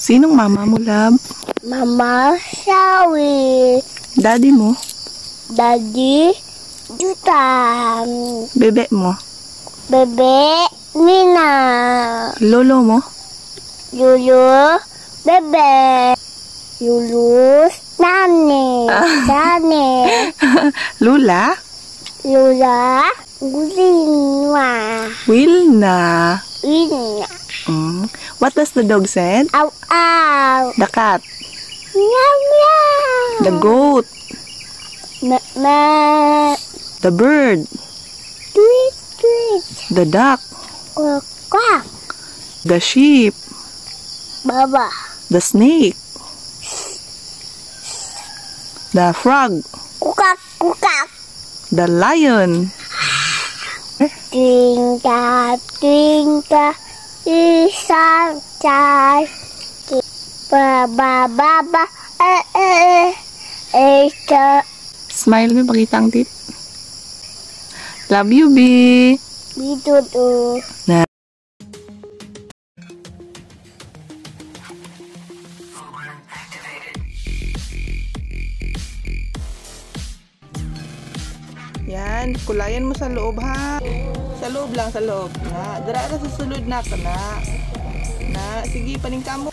Sinong mama mo, love? Mama Shawi. Daddy mo? Daddy Jutan. Bebe mo? Bebe Nina. Lolo mo? Lulu Bebe. Lulu Nani. Nani. Lula? Lula Gulina. Wilna. Ina. What does the dog said? Ow ow. The cat. Meow meow. The goat. Ma ma. The bird. Tweet tweet. The duck. Quack quack. The sheep. Baba. The snake. The frog. Kukak kukak. The lion. Twinkle, twinkle, little star. Ba ba ba ba. Eh eh eh. Eh. Smile mo, pakita ang teeth. Love you, B. Bi do do. Na. Yan, kulayan mo sa loob ha. Sa loob lang, sa loob. Na, dara ra sa sulod na ka na. Na, sige, paningka mo.